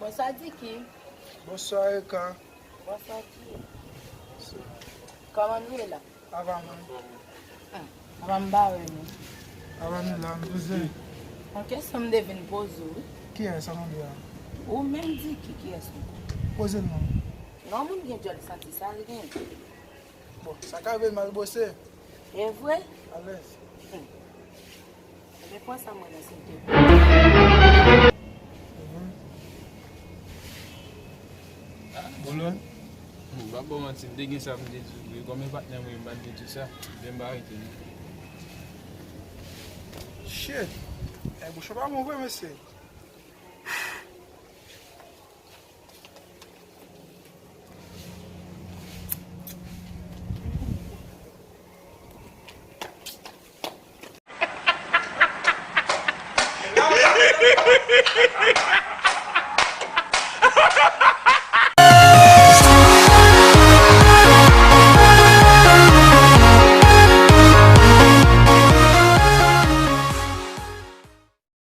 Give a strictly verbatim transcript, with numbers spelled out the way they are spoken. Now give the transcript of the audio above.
Bonswa Diki. Bonswa Erika. Bonswa Diki. Kòman nou ye la? Ava mwen. Hmm. Ava m ba wè nou. Ava nou la, m poze. Yon kesyon m te vin poze w wi. Kiyès sa mande a? Ou menm Diki kiyès ou? Poze l non. Non, moun gen djòl santi sa l gen. Bon, sa ka vin mal bwose. E vre? Alèz. Ebyen pran sa mwen nan sinte. Bolo, m pa ba w manti, m te gen sa pou m te di w vre. Kòm e patnè mwen, m pa t vle di w sa. Men m pa rete non. Shit. E bouch ou pa bon vre mesye.